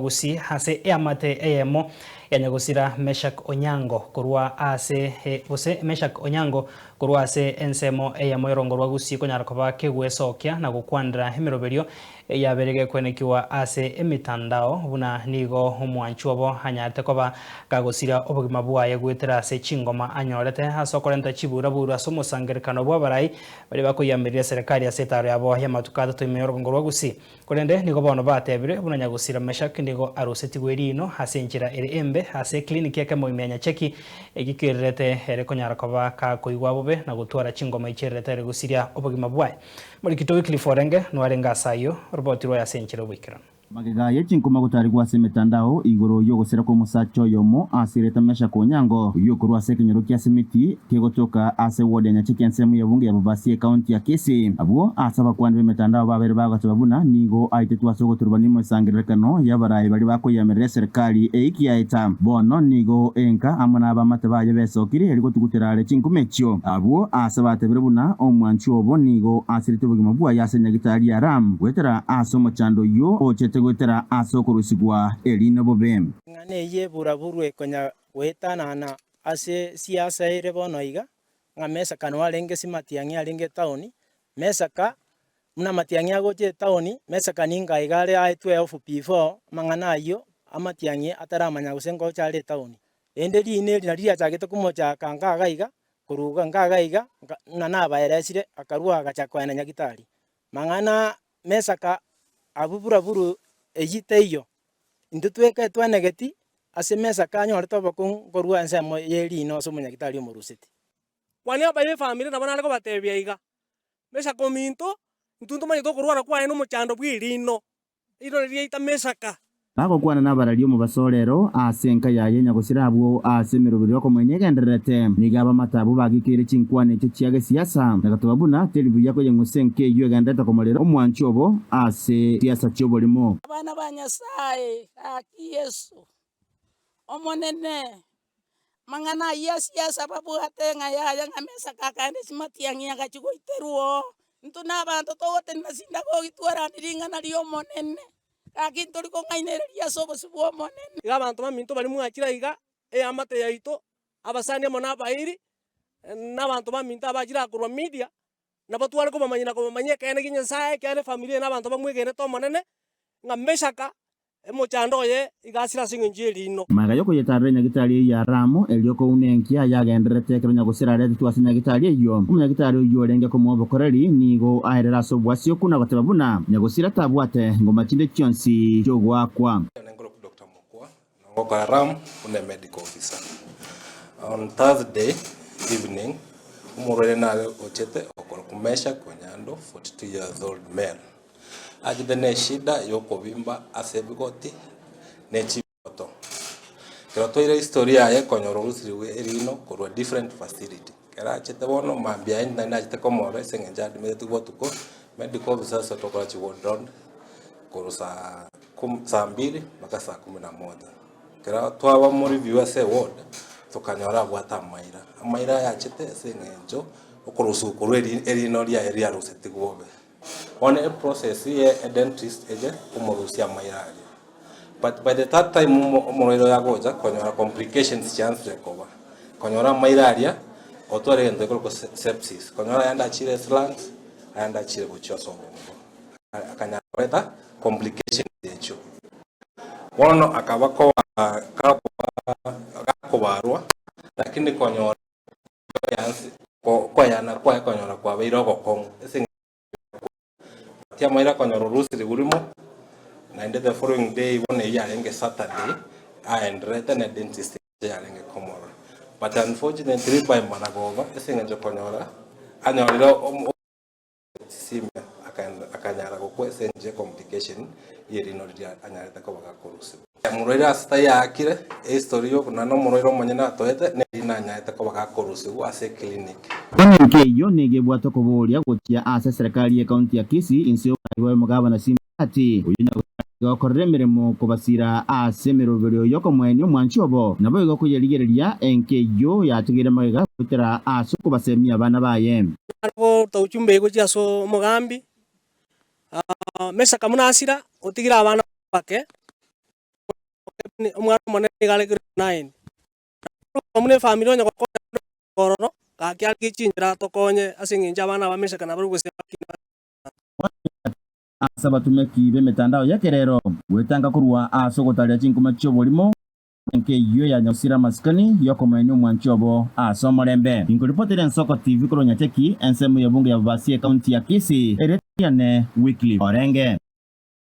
Gusii ase eamate eyemo ya nyagosira Meshack Onyango korwa ase gose Meshack Onyango korwa ase ensemo eyemo y'orongo rwa Gusii konyara koba kegwesokia na gokwanera emeroberio yabeire gekwenekiwa ase emitandao buna nigo omwanchi obo anyarete koba kagosira obogima bwaye goetera ase chingoma anyorete ase okorenta chiburaburu ase omosangerekano bw'abarai baria bakoyiamerera eserekari ase etaro yabo y'amatuko atato ime y'orogongo rwa Gusii. Korende nigo bono batebire buna nyagusira Meshaki nigo arusetigwe eriino ase enchera ere embe ase eclinic ekemo ime ya Nyacheki, ekio kererete ere konyara koba gakoigwa bobe na gotwara chingoma echiarerete ere gosiria obogima bwaye. Morikito Wycliffe orenge nwarenge ase ayio, oroboti rwaye ase enchera y'oboikeranu. Magega ye chinkuma gotarigwa ase emetandao igoro y'ogosira kw'omosacha oyomo ase erieta Meshack Onyango, oyio okorwa ase ekenyoro kia Simiti, kegotoka ase eward ya Nyacheki ensemo y'ebunge ya Bobasi ecounty ya Kisii. Abwo ase abakwani b'emetandao babere bagoteba buna nigo aitetwe ase ogoturubania emesangererekano y'abarai baria bakoyemerera eserekari eiki yaeta. Bono nigo enka amo nabamate baye besokire erio gotugutera are chinkuma echio. Abwo ase batebire buna omwanchi obo nigo asirete obogima bwaye ase nyagitari ya Ram goetera ase omochando oyio ochete goetera ase okorusigwa erino bobe. Eng'ana eyio eburaburwe konya goetanana Ase siasa ere bono iga, ng'a Mesaka noo arenge ase matiang'i arenge etaoni, Mesaka, buna amatiang'i agocha etaoni, Mesaka ninga iga are aetwe off before amang'ana ayio, amatiang'i ataramanya gose ngocha are etaoni. Rende riina eri nario riachagete komochaka nka iga iga, korwa nka iga iga, nka buna nabaeresire, akarwa agacha koenda nyagitari. Mang'ana Mesaka abwo buraburu eyio teiyo, intwe tweka twenegeti Ase Mesaka anyorete obokong'u korwa ensemo ye riino ase omonyagitari omoruseti. Kwania abaye efamiri nabo nare kobatebia iga, Mesaka ominto, intwe ntomanyete okorwara kwaye nomochando bw'erino, erino riria riaita Mesaka. Bagokwana nabararia omobaso o rero ase enka yaye nyagosira abwo ase emeroberi y'okomoenia egendererete. Nigo abamate abwo bagikeire chinkwana echio chia gesiasa na goteba buna teri buya koyeng'usa enka eyio egendererete komorera omwanchi obo ase siasa chi'oborimo. Abana ba Nyasae, gaki Yeso, Omonene, amang'ana ayio asiasa babwate ng'a yaya ng'a Mesaka akaenda chimatiang'i agachia goiterwa oo, intwe na abanto togotenena sindagogi twaranie ring'ana ri'Omonene, gaki ntori kong'ainereria ase obosio bw'Omonene. Iga abanto baminto baria mwachire aiga, eamate yaito, abasani amo na abairi, na abanto baminto abachire aa korwa Media, nabo tware kobamanyia na kobamanyia ekeene kia Nyasaye, ekiagera efamiri eye na abanto bamwegenete Omonene, ng'a Meshaka, omochando oye iga asire ase eng'encho y'eriino. Magega y'okoyetarera enyagitari eyio ya Ramu, erio kouna enkia yagendererete ekero nyagosira aretetwe ase enyagitari eyio. Omonyagitari oyio orenge komoa obokoreri nigo aerera ase obwasioku na goteba buna nyagosira tabwate ngoma chinde chionsi chi'ogoakwa. Dr. Mokua, Ngokora Ram buna medical officer. On Thursday evening, omorwaire nare ochete okorokwa Meshack Onyando, 42 years old male. Achete ne eshida ya okobimba ase ebigoti ne chigoto. Ekero toire history yaye konyora orusirigwe erino korwa different facility. Ekero achete bono mambia aye naende nachete komorora ase eng'encho admitted botuko, medical officer ase tokora chi ward round korwa saa kumi saa mbili mpaka saa kumi na moja. Ekero twaba mo review ase eward, tokanyora abwate amaira, amaira aya achete ase eng'encho okorusiwa korwa eri erino riaye riarusetigwe bobe. Bono eprocess ye edentist eche komorusia amaira aria. But by the third time omo omorwaire oyo agocha konyora complications chiansire koba, konyora amaira aria otware egento gekorokwa se sepsis, konyora ayande achire ase lungs, ayande achire gochia ase obongo. Akanyara koreta complications echio. Bono akaba koba gakoba gakobarwa, lakini konyora koyana kwaye konyora kwabeire ogokong'u ase eng'encho tiamaire konyora orusiri rimo, naende the following day bono eyio yarenge Saturday, aenderete ne dentist yarenge komorora. But unfortunately by maragoba ase eng'encho konyora anyorire omo. Simia akanyara gokwa ase engencho ye complication ye rino riria anyarete koba gakorusigwa. Omorwaire ase tayaakire ehistory y'obuna na omorwaire omonyene atoete ne rino anyarete koba gakorusigwa ase eclinic. Bono enka eyio nigo ebwate okoboria gochia ase eserekari y'ecounty ya Kisii inse y'oborai bwa omogabana Simba Arati, oyio nyagosira gokorera emeremo kobasira ase emeroberio y'okomoenia omwanchi obo, naboigo koyerigereria enka eyio yatigaire magega goetera ase okobasemia abana baye. Goeta ujumbe gochia ase omogambi, Mesaka buna asira, otigire abana bake. Omwana omonene nigo are grade 9. Naende buna efamiri onye gokonya onde ororo, gaki arigie chinchera atokonye ase eng'encho abana aba Meshaka na barabwo gose bakine Ase abatumeki b'emetandao y'ekerero, gwetanga korwa ase ogotaria chinkuma chi'oborimo, enka eyio ya nyagusira amasikani y'okomoenia omwanchi obo ase omorembe. Inkoripotera Ensoko TV korwa Nyacheki, ensemo y'ebunge ya Bobasi ekaunti ya Kisii, erieta riane Wycliffe Orenge.